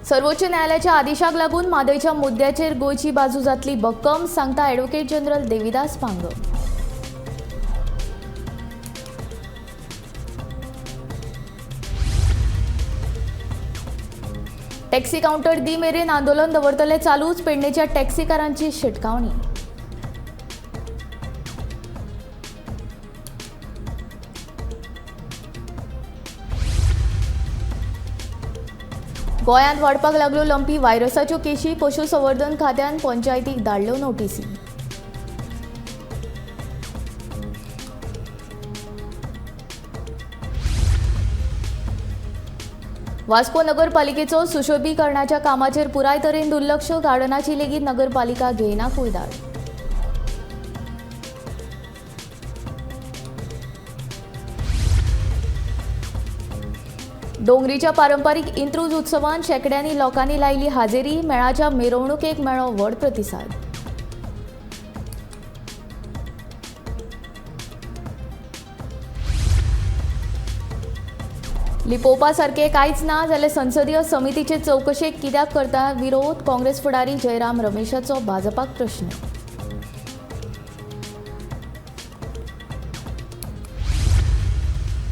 सर्वोच्च न्यायालयाच्या आदेशाक लागून म्हादयच्या मुद्द्याचेर गोंयची बाजू जातली भक्कम, सांगता advocate general Devidas Pangam. Taxi counter दी मेरेन आंदोलन दवरतले चालूच, पेडणेच्या टॅक्सीकारांची शिटकावणी. गोंयांत वाडपाक लागल्यो लंपी व्हायरसाच्यो केशी, पशुसंवर्धन खात्यान पंचायतीक धाडल्यो नोटीसी. वास्को नगरपालिकेचो सुशोभीकरणाच्या कामाचेर पुराय तरेन दुर्लक्ष, गार्डनाची लेगीत नगरपालिका घेयना कुयदाद. डोंगरीच्या पारंपारीक इंत्रूज उत्सवान शेंकड्यांनी लोकांनी लायली हाजेरी, मेळाच्या मिरवणुकेक मेळ्ळो व्हड प्रतिसाद. लिपोवपा सारकें कांयच ना जाल्यार संसदीय समितीचे चवकशेक कित्याक करता विरोध, काँग्रेस फुडारी जयराम रमेशाचो भाजपाक प्रश्न.